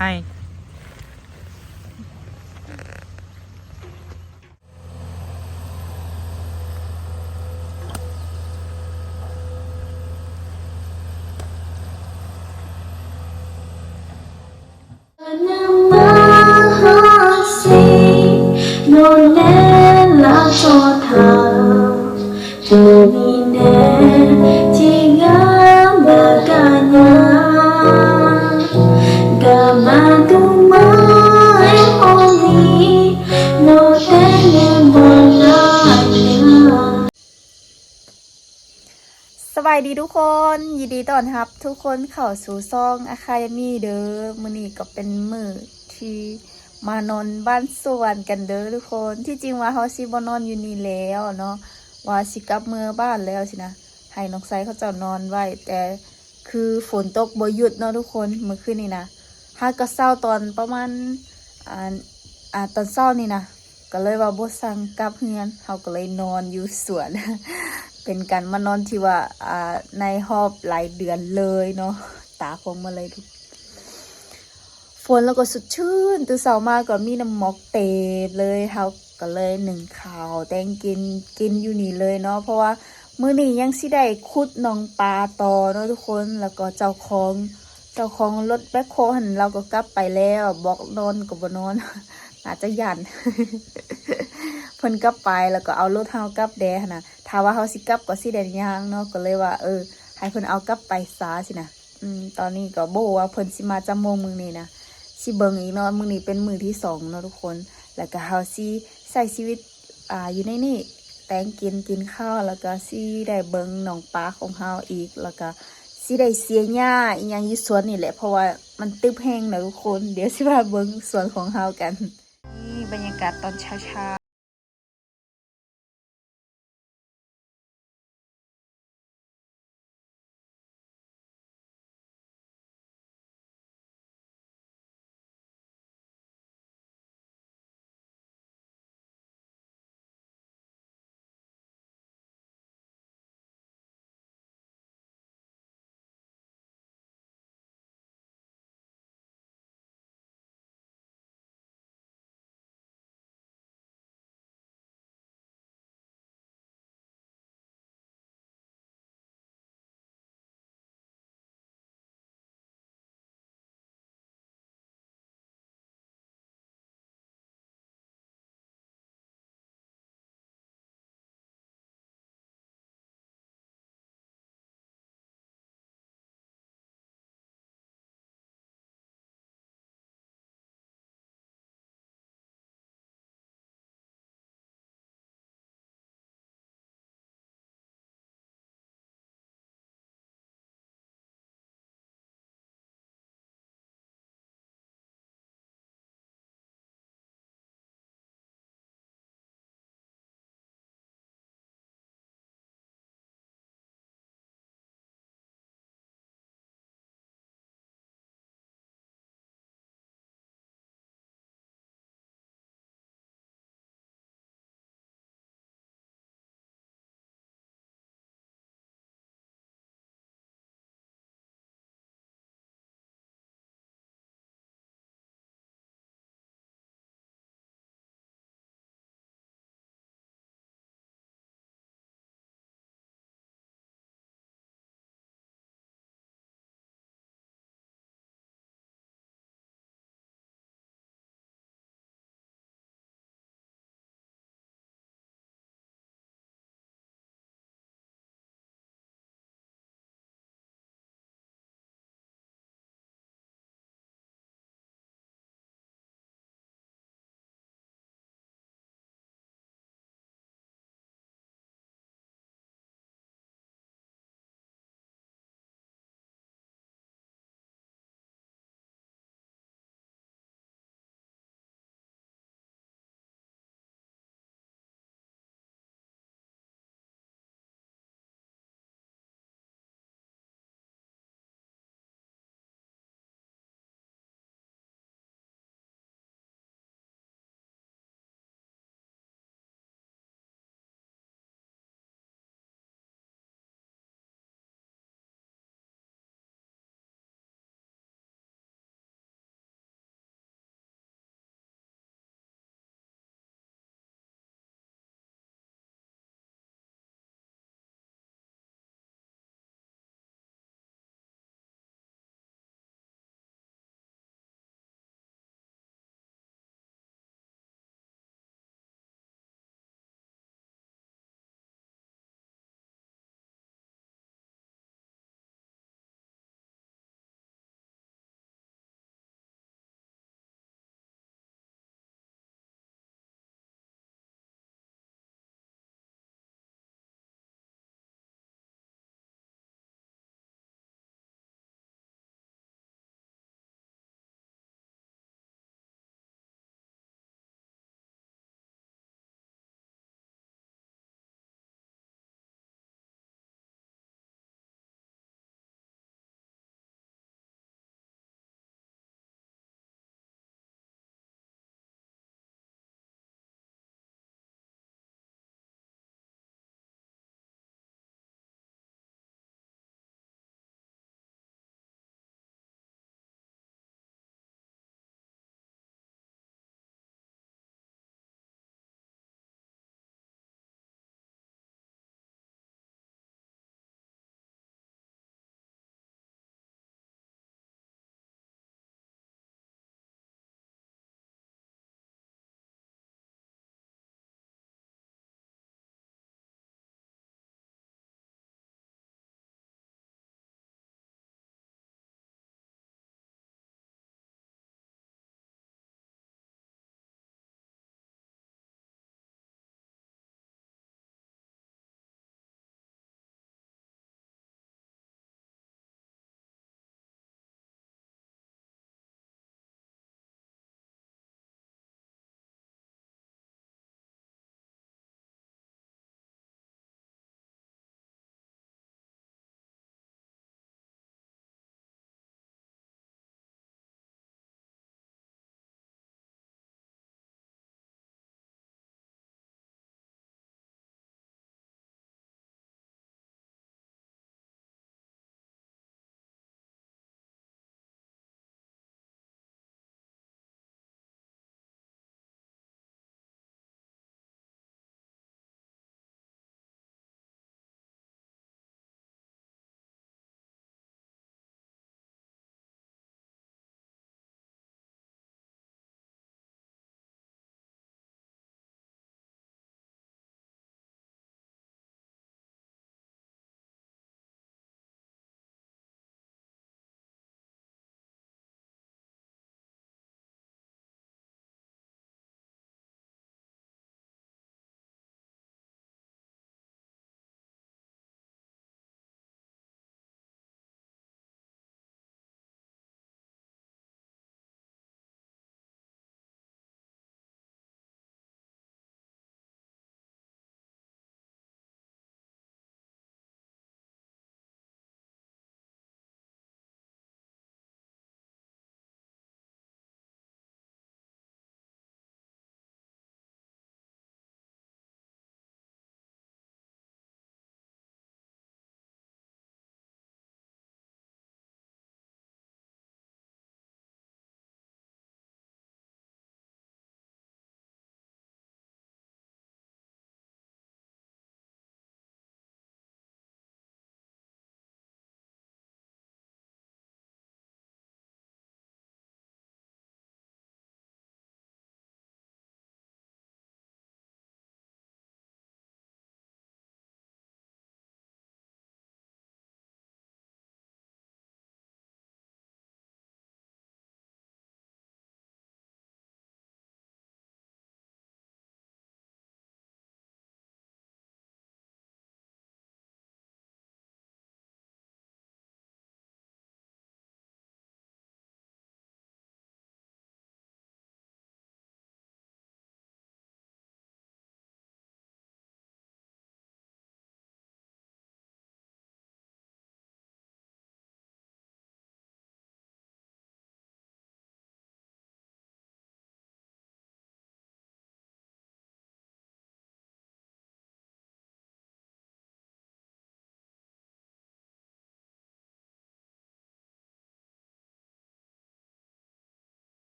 ອ້າຍ. ສະບາຍດີທຸກຄົນ, ຍິນດີຕ້ອນຮັບທຸກຄົນເຂົ້າສູ່ຊ່ອງອາຄາຍາມີເດີ. ມື້ນີ້ກໍເປັນມື້ທີ່ມານອນບ້ານສວນກັນເດີທຸກຄົນ. ທີ່ຈິງວ່າເຮົາຊິບໍ່ນອນຢູ່ນີ້ແລ້ວເນາະ, ວ່າຊິກັບເມືອບ້ານແລ້ວຊີ້ນະ, ໃຫ້ນ້ອງໄຊເຂົາເຈົ້ານອນໄວ້, ແຕ່ຄືຝົນຕົກບໍ່ຢຸດເນາະທຸກຄົນ. ມື້ຄືນນີ້ນະ ຫາກະເຊົ້າຕອນປະມານ ອ່າ ອ່າ ຕອນເຊົ້ານີ້ນະ ກໍເລີຍວ່າບໍ່ສັ່ງກັບເຮືອນ, ເຮົາກໍເລີຍນອນຢູ່ສວນ. ເປັນການມານອນທີ່ວ່າ ອ່າ ໃນຮອບຫຼາຍເດືອນເລີຍເນາະ. ຕາກອອກມາເລີຍທຸກ ຝົນແລ້ວກໍສົດຊື່ນ, ຕື່ນເຊົ້າມາກໍມີນ້ຳໝອກເຕັມເລີຍ. ເຮົາກໍເລີຍໜຶ້ງເຂົ້າແຕ່ງກິນ ກິນຢູ່ນີ້ເລີຍເນາະ, ເພາະວ່າມື້ນີ້ຍັງຊິໄດ້ຂຸດໜອງປາຕໍ່ເນາະທຸກຄົນ. ແລ້ວກໍເຈົ້າຂອງ ເຈົ້າຂອງລົດແບັກໂຮຫັ້ນ ລາວກໍກັບໄປແລ້ວ, ບອກນອນກໍບໍ່ນອນ, ໜ້າຈະຢ້ານ ເພິ່ນກັບໄປ ແລ້ວກໍເອົາລົດເຮົາກັບແດ່ຫັ້ນນະ. ຖ້າວ່າເຮົາຊິກັບກໍຊິໄດ້ຍ່າງເນາະ, ກໍເລີຍວ່າ ເອີ ໃຫ້ເພິ່ນເອົາກັບໄປຊະຊີ້ນະ. ອືມ ຕອນນີ້ກໍບໍ່ຮູ້ວ່າເພິ່ນຊິມາຈຳໂມງມື້ນີ້ນະ, ຊິເບິ່ງອີກເນາະ. ມື້ນີ້ເປັນມື້ທີສອງເນາະທຸກຄົນ, ແລ້ວກໍເຮົາຊິໃຊ້ຊີວິດ ອ່າ ຢູ່ໃນນີ້ ແຕ່ງກິນ ກິນເຂົ້າ ແລ້ວກໍຊິໄດ້ເບິ່ງໜອງປາຂອງເຮົາອີກ, ແລ້ວກໍຊິໄດ້ເສຍຫຍ້າອີ່ຫຍັງຢູ່ສວນນີ້ແຫຼະ, ເພາະວ່າມັນຕຶບແຮງນະທຸກຄົນ. ດຽວຊິພາເບິ່ງສວນຂອງເຮົາກັນ. ນີ້ບັນຍາກາດຕອນເຊົ້າໆ.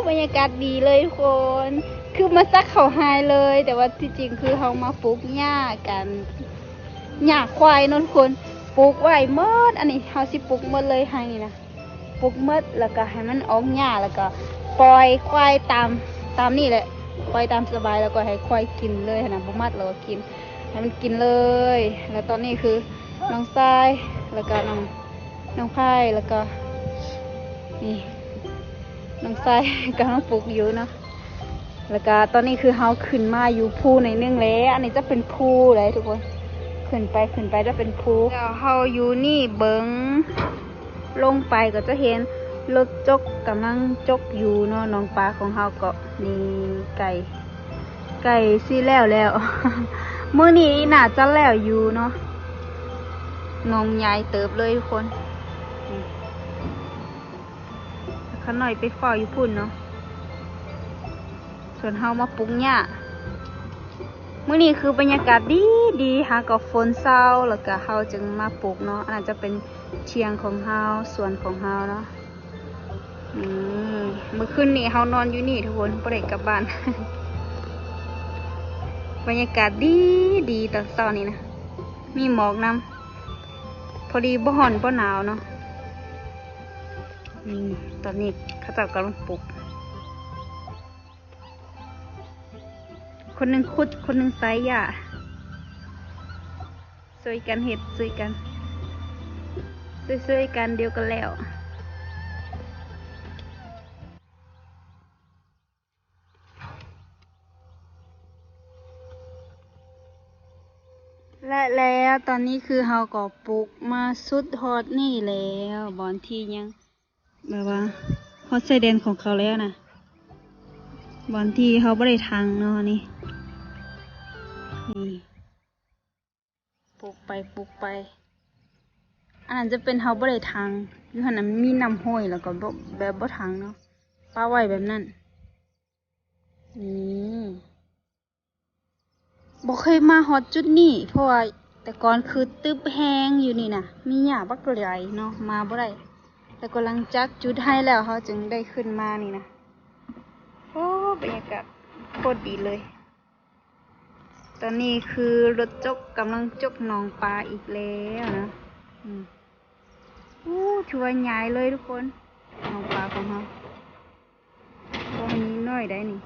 ບັນຍາກາດດີເລີຍທຸກຄົນ ຄືມາສັກເຂົ້າໄຮ່ເລີຍ ແຕ່ວ່າທີ່ຈິງຄືເຮົາມາປູກຫຍ້າກັນ ຫຍ້າຄວາຍເນາະທຸກຄົນ ປູກໄວ້ໝົດ ອັນນີ້ເຮົາຊິປູກໝົດເລີຍໄຮ່ນີ້ນະ ປູກໝົດ ແລ້ວກໍໃຫ້ມັນອອກຫຍ້າ ແລ້ວກໍປ່ອຍຄວາຍຕາມ ຕາມນີ້ແຫຼະ ປ່ອຍຕາມສະບາຍ ແລ້ວກໍໃຫ້ຄວາຍກິນເລີຍຫັ້ນນະ ບໍ່ມັດແລ້ວກໍກິນ ໃຫ້ມັນກິນເລີຍ ແລ້ວຕອນນີ້ຄືນ້ອງຊາຍ ແລ້ວກໍນ້ອງ ນ້ອງພາຍ ແລ້ວກໍ ນີ້ ນ້ອງຊາຍກຳລັງປູກຢູ່ເນາະ ແລ້ວກະຕອນນີ້ຄືເຮົາຂຶ້ນມາຢູ່ພູໜ້ອຍໜຶ່ງແລ້ວ ອັນນີ້ຈະເປັນພູເດ້ທຸກຄົນ ຂຶ້ນໄປ ຂຶ້ນໄປຈະເປັນພູ ແລ້ວເຮົາຢູ່ນີ້ເບິ່ງ ລົງໄປກໍຈະເຫັນລົດຈົກກຳລັງຈົກຢູ່ເນາະ ໜອງປາຂອງເຮົາກໍນີ້ ໃກ້ ໃກ້ຊິແລ້ວແລ້ວ ມື້ນີ້ໜ້າຈະແລ້ວຢູ່ເນາະ ໜອງໃຫຍ່ເຕີບເລີຍທຸກຄົນ ຂ້ານ້ອຍໄປເຝົ້າຢູ່ພຸ້ນເນາະ ສ່ວນເຮົາມາປູກຫຍ້າ ມື້ນີ້ຄືບັນຍາກາດດີໆ ຫາກໍຝົນເຊົາ ແລ້ວກະເຮົາຈຶ່ງມາປູກເນາະ ອັນນັ້ນຈະເປັນຖຽງຂອງເຮົາ ສວນຂອງເຮົາເນາະ ອືມ ມື້ຄືນນີ້ເຮົານອນຢູ່ນີ້ທຸກຄົນ ບໍ່ໄດ້ກັບບ້ານ ບັນຍາກາດດີໆ ຕອນເຊົ້ານີ້ນະ ມີໝອກນຳ ພໍດີບໍ່ຮ້ອນບໍ່ໜາວເນາະ ນີ້ ຕອນນີ້ເຂົາເຈົ້າກຳລັງປູກ ຄົນໜຶ່ງຂຸດ ຄົນໜຶ່ງໃສ່ຫຍ້າ ຊ່ວຍກັນເຮັດ ຊ່ວຍກັນ ຊ່ວຍໆກັນ ດຽວກໍແລ້ວ. ແລະແລ້ວຕອນນີ້ຄືເຮົາກໍປູກມາສຸດຮອດນີ້ແລ້ວ ບ່ອນທີ່ຍັງແບບວ່າຮອດຊາຍແດນຂອງເຂົາແລ້ວນະ ບ່ອນທີ່ເຮົາບໍ່ໄດ້ຖັງເນາະ ນີ້ ນີ້ ປູກໄປ ປູກໄປ ອັນນັ້ນຈະເປັນເຮົາບໍ່ໄດ້ຖັງ ຢູ່ຫັ້ນນະມັນມີນ້ຳຫ້ວຍ ແລ້ວກໍບໍ່ ແບບບໍ່ຖັງເນາະ ປະໄວ້ແບບນັ້ນ ນີ້ ບໍ່ເຄີຍມາຮອດຈຸດນີ້ ເພາະວ່າແຕ່ກ່ອນຄືຕຶບແຮງຢູ່ນີ້ນະ ມີຫຍ້າບັກຫຼາຍເນາະ ມາບໍ່ໄດ້ ແລ້ວກໍຫຼັງຈາກຈຸດໄຮ່ແລ້ວ ເຮົາຈຶ່ງໄດ້ຂຶ້ນມານີ້ນະ ໂອ້ ບັນຍາກາດໂຄດດີເລີຍ. ຕອນນີ້ຄືລົດຈົກກຳລັງຈົກໜອງປາອີກແລ້ວນະ ອືມ ໂອ້ ຖືວ່າໃຫຍ່ເລີຍທຸກຄົນ ໜອງປາຂອງເຮົາ ບໍ່ມີນ້ອຍໃດນີ້